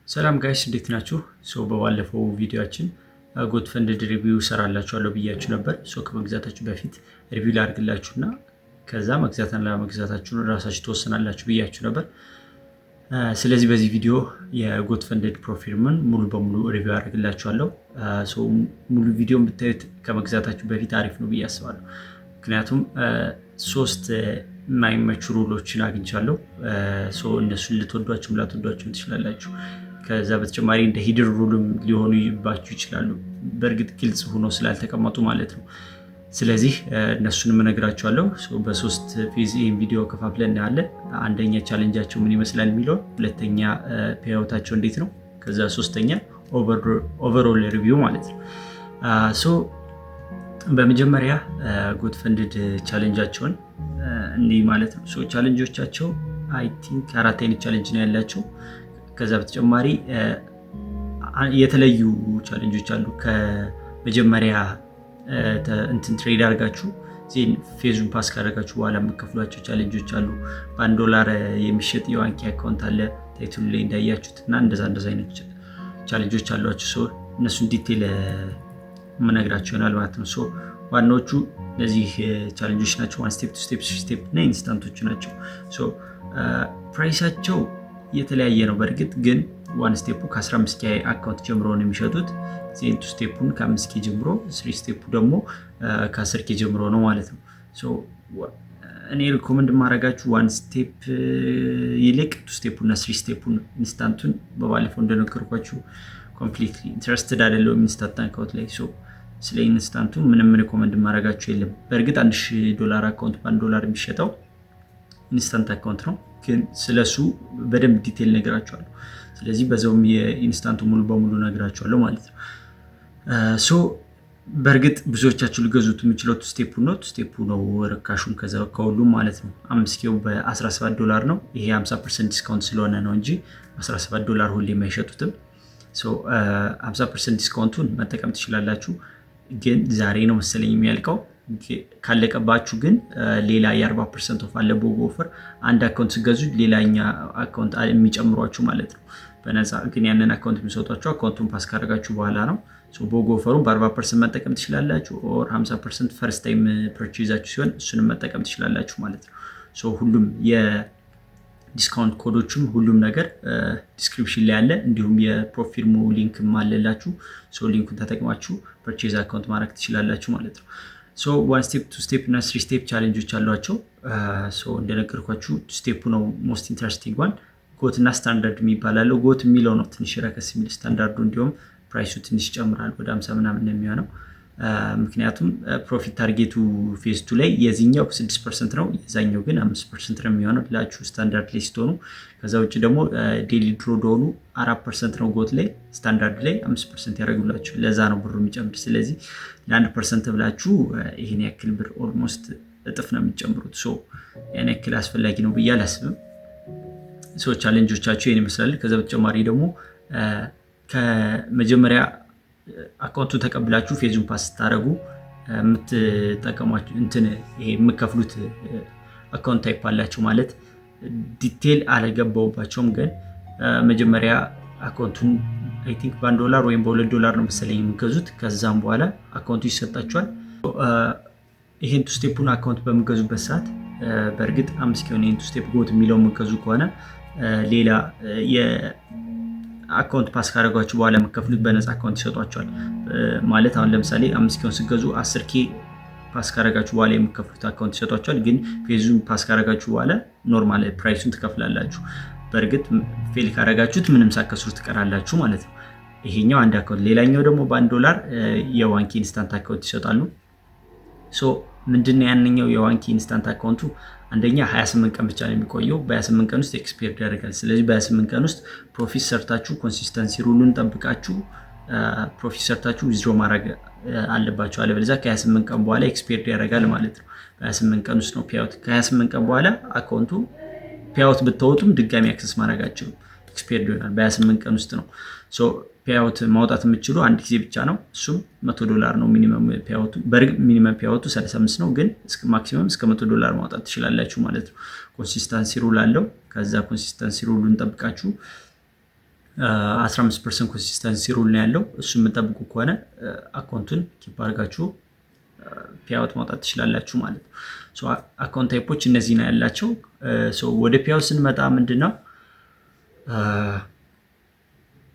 ሰላም guys፣ እንዴት ናችሁ? So በባለፈው ቪዲዮአችን Goat Funded review ሰራላችኋለሁ ብያችሁ ነበር። So ከመግዛታችሁ በፊት review ላድርግላችሁና ከዛ መግዛትና አለመግዛታችሁን ራሳችሁ ትወስናላችሁ ብያችሁ ነበር። ስለዚህ በዚህ ቪዲዮ የ Goat Funded prop firm ን ሙሉ በሙሉ review አደርግላችኋለሁ። ሙሉ ቪዲዮን ብታዩት ከመግዛታችሁ በፊት አሪፍ ነው ብዬ አስባለሁ። ምክንያቱም ሶስት የማይመቹ rule ኦችን አግኝቻለሁ። እነሱን ልትወዷቸውም ላትወዷቸውም ትችላላችሁ። ከዛ በተጨማሪ እንደ hidden rule ም ሊሆኑባችሁ ይችላሉ። በእርግጥ ግልጽ ሆኖ ስላልተቀመጡ ማለት ነው። ስለዚህ እነሱንም እነግራችኋለሁ። በሶስት phase ይህን ቪዲዮ ከፋፍለን እናያለን። አንደኛ challenge ኣቸው ምን ይመስላል የሚለውን፣ ሁለተኛ payout ኣቸው እንዴት ነው፣ ከዛ ሶስተኛ overall review ማለት ነው። So በመጀመሪያ Goat Funded challenge ኣቸውን እንዲህ ማለት ነው። So challenge ኦቻቸው I think አራት አይነት challenge ነው ያላቸው። ከዛ በተጨማሪ የተለዩ challenge ኦች አሉ። ከመጀመሪያ እንትን trade አድርጋችሁ then phase ኡን pass ካደረጋችሁ በኋላ የምከፍሏቸው challenge ኦች አሉ። በ1 ዶላር የሚሸጥ የ 1K account አለ title ኡ ላይ እንዳያችሁት እና እንደዛ እንደዛ አይነት challenge ኦች አሏቸው። So እነሱን detail የምነግራችሁ ይሆናል ማለት ነው። So ዋናዎቹ እነዚህ challenge ኦች ናቸው። One step፣ two step፣ three step እና instant ኦቹ ናቸው። So price ኣቸው የተለያየ ነው። በእርግጥ ግን one step ኡ ከ15 K account ጀምሮ ነው የሚሸጡት። Then two step ኡን ከ5 K ጀምሮ፣ three step ኡ ደግሞ ከ10 K ጀምሮ ነው ማለት ነው። እኔ recommend የማደርጋችሁ one step ይልቅ two step ኡ እና three step ኡን። Instant ኡን በባለፈው እንደነገርኳችሁ completely interested አይደለሁም instant account ላይ። ስለ instant ኡ ምንም recommend የማደርጋችሁ የለም። በእርግጥ 1000 ዶላር account በ1 ዶላር የሚሸጠው instant account ነው። ግን ስለሱ በደንብ detail ነግራችኋለሁ። ስለዚህ በዛውም የ instant ኡ ሙሉ በሙሉ ነግራችኋለሁ ማለት ነው። So በእርግጥ ብዙዎቻችሁ ሊገዙት የሚችለው two step ኡ ነው። Two step ኡ ነው ርካሹም ከዛ ከሁሉም ማለት ነው። አምስት K ው በ17 ዶላር ነው። ይሄ 50% discount ስለሆነ ነው እንጂ 17 ዶላር ሁሌም አይሸጡትም። 50% discount ኡን መጠቀም ትችላላችሁ። ግን ዛሬ ነው መሰለኝ የሚያልቀው። ካለቀባችሁ ግን ሌላ የ40% off አለ፣ BOGO offer። አንድ account ስትገዙ ሌላኛ account የሚጨምሯችሁ ማለት ነው በነፃ። ግን ያንን account የሚሰጧችሁ account ኡን pass ካደረጋችሁ በኋላ ነው። BOGO offer ኡን በ40% መጠቀም ትችላላችሁ። Or 50% first time purchase ኣችሁ ሲሆን እሱንም መጠቀም ትችላላችሁ ማለት ነው። ሁሉም የ discount code ኦቹም ሁሉም ነገር description ላይ አለ። እንዲሁም የ prop firm ኡ link ም አለላችሁ። Link ኡን ተጠቅማችሁ purchase account ማድረግ ትችላላችሁ ማለት ነው። So one step፣ two step እና three step challenge ኦች አሏቸው። እንደነገርኳችሁ two step ኡ ነው most interesting one። GOAT እና ስታንዳርድ የሚባል አለው። GOAT የሚለው ነው ትንሽ ረከስ የሚል። ስታንዳርዱ እንዲሁም price ኡ ትንሽ ይጨምራል፣ ወደ 50 ምናምን ነው የሚሆነው። ምክንያቱም profit target ኡ phase two ላይ የዚህኛው 6% ነው፣ የዛኛው ግን 5% ነው የሚሆነው ላችሁ ስታንዳርድ ላይ ስትሆኑ። ከዛ ውጭ ደግሞ daily drawdown ኡ 4% ነው GOAT ላይ፣ ስታንዳርድ ላይ 5% ያደርጉላችሁ። ለዛ ነው ብሩ የሚጨምር። ስለዚህ ለ1% ብላችሁ ይህን ያክል ብር almost እጥፍ ነው የሚጨምሩት። So ያን ያክል አስፈላጊ ነው ብዬ አላስብም። So challenge ኦቻቸው ይህን ይመስላል። ከዛ በተጨማሪ ደግሞ ከመጀመሪያ account ኡን ተቀብላችሁ phase ኡን pass ስታደርጉ የምትጠቀሟቸው እንትን ይሄ የምከፍሉት account type አላቸው ማለት detail አልገባውባቸውም፣ ግን መጀመሪያ account ኡን I think በ1 ዶላር ወይም በ2 ዶላር ነው መሰለኝ የሚገዙት። ከዛም በኋላ account ኡ ይሰጣቸዋል። ይሄን two step ኡን account በምገዙበት ሰዓት በእርግጥ 5 K ሆነ ይሄን two step GOAT የሚለው የምገዙ ከሆነ ሌላ የ account pass ካደረጓችሁ በኋላ የምከፍሉት በነፃ account ይሰጧቸዋል። ማለት አሁን ለምሳሌ 5 K ውን ስገዙ 10 K pass ካደረጋችሁ በኋላ የምከፍሉት account ይሰጧቸዋል። ግን phase ኡን pass ካደረጋችሁ በኋላ normal price ኡን ትከፍላላችሁ። በእርግጥ fail ካደረጋችሁት ምንም ሳትከስሩ ትቀራላችሁ ማለት ነው። ይሄኛው አንድ account። ሌላኛው ደግሞ በ1 ዶላር የ 1K instant account ይሰጣሉ። So ምንድነው ያንኛው የ 1K instant account ኡ? አንደኛ 28 ቀን ብቻ ነው የሚቆየው። በ28 ቀን ውስጥ expired ያደርጋል። ስለዚህ በ28 ቀን ውስጥ profit ሰርታችሁ፣ consistency rule ኡን ጠብቃችሁ profit ሰርታችሁ withdraw ማድረግ አለባችሁ። አለበለዚያ ከ28 ቀን በኋላ expired ያደርጋል ማለት ነው። በ28 ቀን ውስጥ ነው payout። ከ28 ቀን በኋላ account ኡ payout ብታወጡም ድጋሚ access ማድረግ አትችሉም። Expired ይሆናል። በ28 ቀን ውስጥ ነው payout ማውጣት የምትችሉ፣ አንድ ጊዜ ብቻ ነው። እሱም 100 ዶላር ነው minimum payout ኡ። በእርግጥ minimum payout ኡ 35 ነው፣ ግን maximum እስከ 100 ዶላር ማውጣት ትችላላችሁ ማለት ነው። Consistency rule አለው። ከዛ consistency rule ኡን ጠብቃችሁ 15% consistency rule ነው ያለው። እሱ የምጠብቁ ከሆነ account ኡን keep አድርጋችሁ payout ማውጣት ትችላላችሁ ማለት ነው። Account type ኦች እነዚህ ነው ያላቸው። ወደ payout ስንመጣ ምንድን ነው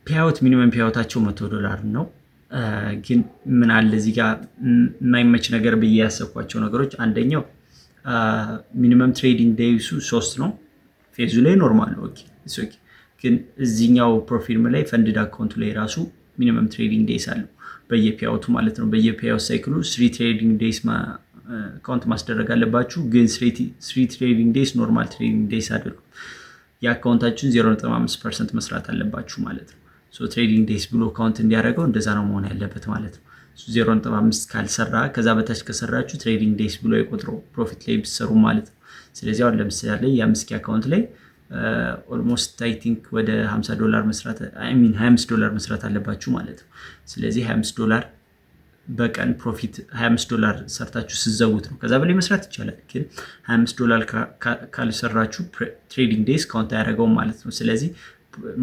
payout? Minimum payout ኣቸው 100 ዶላር ነው። ግን ምን አለ እዚህ ጋር የማይመች ነገር ብዬ ያሰብኳቸው ነገሮች፣ አንደኛው minimum trading days ኡ 3 ነው። Phase ኡ ላይ normal ነው። Okay፣ ግን እዚህኛው prop firm ላይ funded account ኡ ላይ ራሱ minimum trading days አለው በየ payout ኡ ማለት ነው። በየ payout cycle ኡ three trading days count ማስደረግ አለባችሁ። ግን three trading days normal trading days አይደሉም። የ account ኣችሁን 0.5% መስራት አለባችሁ ማለት ነው። Trading days ብሎ count እንዲያደርገው እንደዛ ነው መሆን ያለበት ማለት ነው። 0.5 ካልሰራ፣ ከዛ በታች ከሰራችሁ trading days ብሎ አይቆጥረውም profit ላይ ብትሰሩ ማለት ነው። ስለዚህ አሁን ለምሳሌ የ5K account ላይ almost I think ወደ 50 ዶላር መስራት፣ I mean 25 ዶላር መስራት አለባችሁ ማለት ነው። ስለዚህ 25 ዶላር በቀን profit 25 ዶላር ሰርታችሁ ስትዘጉት ነው። ከዛ በላይ መስራት ይቻላል፣ ግን 25 ዶላር ካልሰራችሁ trading days count አያደርገውም ማለት ነው። ስለዚህ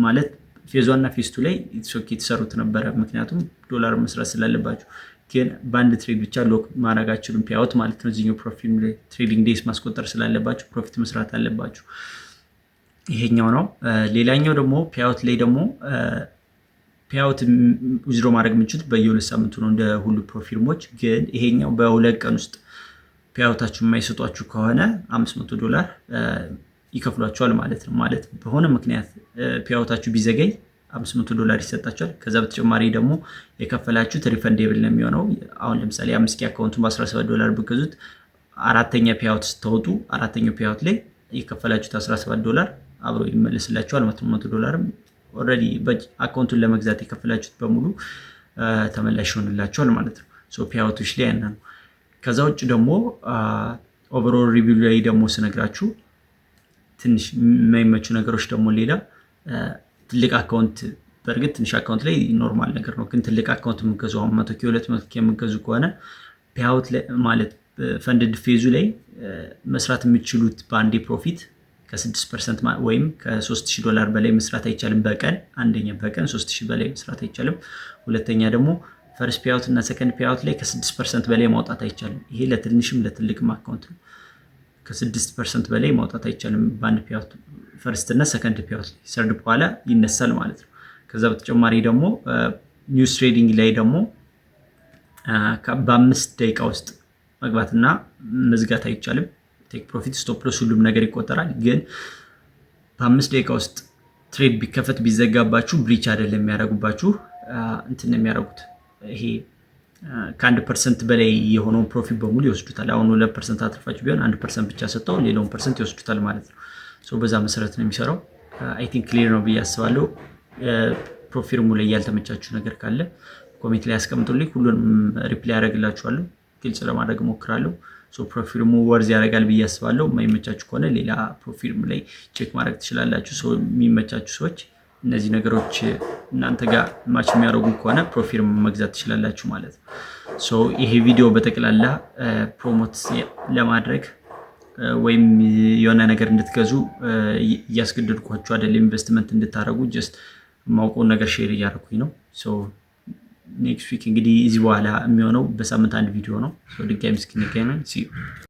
ማለት phase one እና phase two ላይ okay የተሰሩት ነበረ፣ ምክንያቱም ዶላር መስራት ስላለባችሁ። ግን በአንድ trade ብቻ lock ማድረግ አትችሉም payout ማለት ነው። እዚህኛው prop firm ላይ trading days ማስቆጠር ስላለባችሁ profit መስራት አለባችሁ። ይሄኛው ነው። ሌላኛው ደግሞ payout ላይ ደግሞ payout withdraw ማድረግ የምንችሉት በየ2 ሳምንቱ ነው እንደ ሁሉ prop firm ኦች። ግን ይሄኛው በ2 ቀን ውስጥ payout ኣችሁ የማይሰጧችሁ ከሆነ 500 ዶላር ይከፍሏችኋል ማለት ነው። ማለት በሆነ ምክንያት payout ኣችሁ ቢዘገይ 500 ዶላር ይሰጣችኋል። ከዛ በተጨማሪ ደግሞ የከፈላችሁት refundable ነው የሚሆነው። አሁን ለምሳሌ 5K account ኡን በ17 ዶላር ብገዙት አራተኛ payout ስታወጡ አራተኛው payout ላይ የከፈላችሁት 17 ዶላር አብሮ ይመለስላችኋል። 100 ዶላርም already account ኡን ለመግዛት የከፈላችሁት በሙሉ ተመላሽ ይሆንላችኋል ማለት ነው። So payout ኦች ላይ ያና ነው። ከዛ ውጭ ደግሞ overall review ላይ ደግሞ ስነግራችሁ ትንሽ የማይመቹ ነገሮች ደግሞ ሌላ ትልቅ account፣ በእርግጥ ትንሽ account ላይ normal ነገር ነው። ግን ትልቅ account የምገዙ፣ አሁን 100K፣ 200K የምገዙ ከሆነ payout ማለት funded phase ኡ ላይ መስራት የምትችሉት በአንዴ profit ከ6% ወይም ከ3000 ዶላር በላይ መስራት አይቻልም በቀን። አንደኛ በቀን 3000 በላይ መስራት አይቻልም። ሁለተኛ ደግሞ first payout እና second payout ላይ ከ6% በላይ ማውጣት አይቻልም። ይሄ ለትንሽም ለትልቅም account ነው። ከ6% በላይ ማውጣት አይቻልም በአንድ payout፣ first እና second payout ላይ። Third በኋላ ይነሳል ማለት ነው። ከዛ በተጨማሪ ደግሞ news trading ላይ ደግሞ በ5 ደቂቃ ውስጥ መግባትና መዝጋት አይቻልም። Take profit፣ stop loss ሁሉም ነገር ይቆጠራል። ግን በ5 ደቂቃ ውስጥ trade ቢከፈት ቢዘጋባችሁ breach አይደለም የሚያደርጉባችሁ፣ እንትን የሚያደርጉት ይሄ ከ1% በላይ የሆነውን profit በሙሉ ይወስዱታል። አሁን 2% አትርፋችሁ ቢሆን 1% ብቻ ሰጥተው ሌላውን percent ይወስዱታል ማለት ነው። በዛ መሰረት ነው የሚሰራው። I think clear ነው ብዬ አስባለሁ። Prop firm ኡ ላይ ያልተመቻችሁ ነገር ካለ comment ላይ ያስቀምጡልኝ። ሁሉንም reply ያደርግላችኋለሁ። ግልጽ ለማድረግ እሞክራለሁ። Prop firm ኡ worth ያደርጋል ብዬ አስባለሁ። የማይመቻችሁ ከሆነ ሌላ prop firm ላይ check ማድረግ ትችላላችሁ። የሚመቻችሁ ሰዎች፣ እነዚህ ነገሮች እናንተ ጋር match የሚያደርጉ ከሆነ prop firm መግዛት ትችላላችሁ ማለት ነው። ይሄ ቪዲዮ በጠቅላላ promote ለማድረግ ወይም የሆነ ነገር እንድትገዙ እያስገደድኳችሁ አይደለም፣ ኢንቨስትመንት እንድታደርጉ just የማውቀውን ነገር share እያደረኩኝ ነው። Next week እንግዲህ እዚህ በኋላ የሚሆነው በሳምንት አንድ ቪዲዮ ነው። ድጋሚ እስክንገናኝ see you.